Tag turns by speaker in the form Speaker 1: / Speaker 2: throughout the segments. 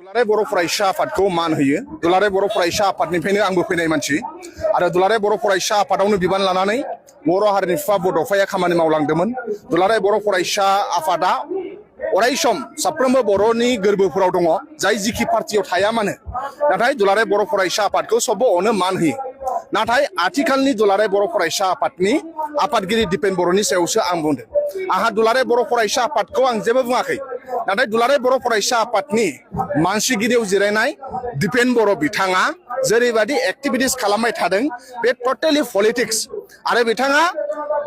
Speaker 1: दुलाराय बर' फरायसा आफादखौ मान होयो। दुलाराय बर' फरायसा आफादनिफ्रायनो आंबो फैनाय मानसि आरो दुलाराय बर' फरायसा आफादावनो बिबान लानानै बर' हारिनि बिफा बड'फाया खामानि मावलांदोंमोन। दुलाराय बर' फरायसा आफादा अराय सम साफ्रोमबो बर'नि गोरबोफोराव दङ, जाय जिखि पार्टियाव थाया मानो। नाथाय दुलाराय बर' फरायसा आफादखौ सबबो अनो मान होयो। नाथाय आथिखालनि दुलाराय बर' फरायसा आफादनि आफादगिरि दिपेन बर'नि सायावसो आं बुंदों। आंहा दुलाराय बर' फरायसा आफादखौ आं जेबो बुङाखै। नाथाय दुलाराय बर' फरायसा आफादनि मानसिगिरियाव जिरायनाय दिपेन बर' बिथाङा जेरैबायदि एक्टिभिटिस खालामबाय थादों बे टटेलि पलिटिक्स आरो बिथाङा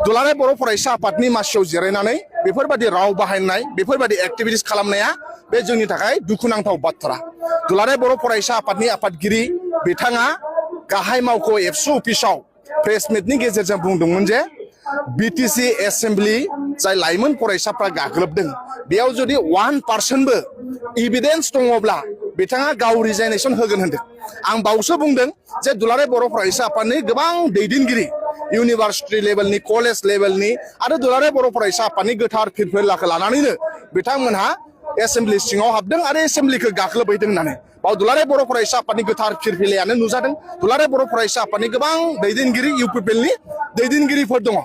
Speaker 1: दुलाराय बर' फरायसा आफादनि मासियाव जिरायनानै बेफोरबायदि राव बाहायनाय बेफोरबायदि एक्टिभिटिस खालामनाया बे जोंनि थाखाय दुखुनांथाव बाथ्रा। दुलाराय बर' फरायसा आफादनि आफादगिरि बिथाङा गाहाय मावख' एबसु अफिसाव प्रेस मिटनि गेजेरजों बुंदोंमोन जे बिटिसि एसेम्बलि जाय लाइमोन फरायसाफ्रा गाग्लोबदों बेयाव जुदि 1% इभिडेन्स दङब्ला बिथाङा गाव रिजाइनेसन होगोन होनदों। आं बावसो बुंदों जे दुलाराय बर' फरायसा आफादनि गोबां दैदेनगिरि इउनिभार्सिटि लेभेलनि कलेज लेभेलनि आरो दुलाराय बर' फरायसा आफादनि गोथार फिरफिलाखौ लानानैनो बिथांमोनहा एसेम्बलि सिङाव हाबदों आरो एसेम्बलिखौ गाग्लोबहैदों होननानै बाव दुलाराय बर' फरायसा आफादनि गोथार फिरफिलायानो नुजादों। दुलाराय बर' फरायसा आफादनि गोबां दैदेनगिरि इउपिपिएलनि दैदेनगिरिफोर दङ।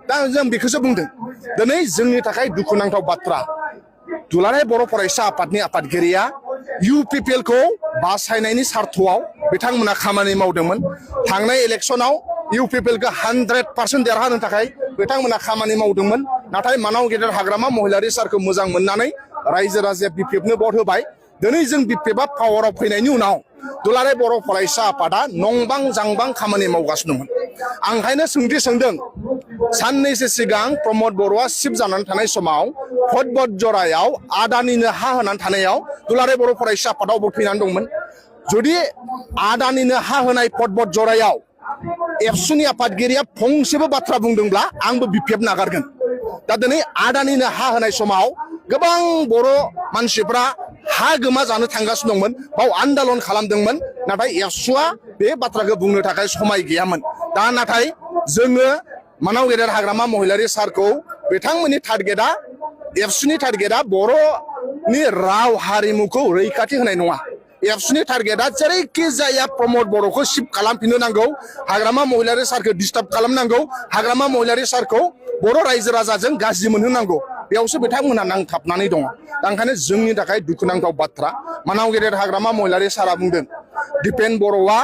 Speaker 1: दा जों बेखौसो बुंदों दिनै जोंनि थाखाय दुखुनांथाव बाथ्रा। दुलाराय बर' फरायसा आफादनि आफादगिरिया इउपिपिएलखौ बासायनायनि सार्थआव बिथांमोना खामानि मावदोंमोन। थांनाय इलेक्सनाव इउपिपिएलखौ 100% देरहानो थाखाय बिथांमोना खामानि मावदोंमोन। नाथाय मानाव गेदेर हाग्रामा महिलारि सारखौ मोजां मोननानै रायजो राजाया बिपिएफनो भट होबाय। दिनै जों बिपिएफआ पावाराव फैनायनि उनाव दुलाराय बर' फरायसा आफादा नंबां जांबां खामानि मावगासिनो दंमोन। आं ओंखायनो सोंथि सोंदों, साननैसो सिगां प्रमद बर'आ सिफ जानानै थानाय समाव फटबट जरायाव आदानिनो हा होनानै थानायाव दुलाराय बर' फरायसा आफादाव भट फैनानै दंमोन। जुदि आदानिनो हा होनाय फटबट जरायाव एबसुनि आफादगिरिया फंसेबो बाथ्रा बुंदोंब्ला आंबो बिपिएफ नागारगोन। दा दिनै आदानिनो हा होनाय समाव गोबां बर' मानसिफ्रा हा गोमा जानो थांगासिनो दंमोन, बाव आन्दलन खालामदोंमोन। नाथाय एबसुआ बे बाथ्राखौ बुंनो थाखाय समाय गैयामोन। दा नाथाय जोङो मानाव गेदेर हाग्रामा महिलारि सारखौ बिथांमोननि टारगेटआ एबसुनि टारगेटआ बर'नि राव हारिमुखौ रैखाथि होनाय नङा। एबसुनि टारगेटआ जेरैखि जाया प्रमद बर'खौ सिफ खालामफिननो नांगौ, हाग्रामा महिलारि सारखौ डिस्टार्ब खालामनांगौ, हाग्रामा महिलारि सारखौ बर' रायजो राजाजों गाज्रि मोनहोनांगौ, बेयावसो बिथांमोनहा नांथाबनानै दङ। दा ओंखायनो जोंनि थाखाय दुखुनांथाव बाथ्रा। मानाव गेदेर हाग्रामा महिलारि सारा बुंदों दिपेन बर'आ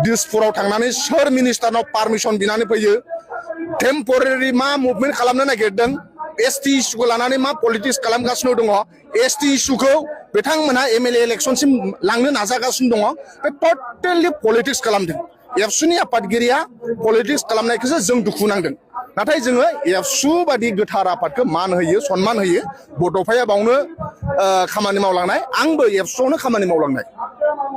Speaker 1: दिसपुराव थांनानै सोर मिनिस्टारनाव पारमिसन बिनानै फैयो, टेम्परारि मा मुभमेन्ट खालामनो नागिरदों, एसटि इस्युखौ लानानै मा पलिटिक्स खालामगासिनो दङ, एसटि इस्युखौ बिथांमोनहा एमएलए इलेक्सनसिम लांनो नाजागासिनो दङ। बे टटेलि पलिटिक्स खालामदों। एबसुनि आफादगिरिया पलिटिक्स खालामनायखौसो जों दुखु नांदों। नाथाय जोङो एबसु बादि गोथार आफादखौ मान होयो, सनमान होयो। बड'फाया बावनो खामानि मावलांनाय, आंबो एबसुआवनो खामानि मावलांनाय।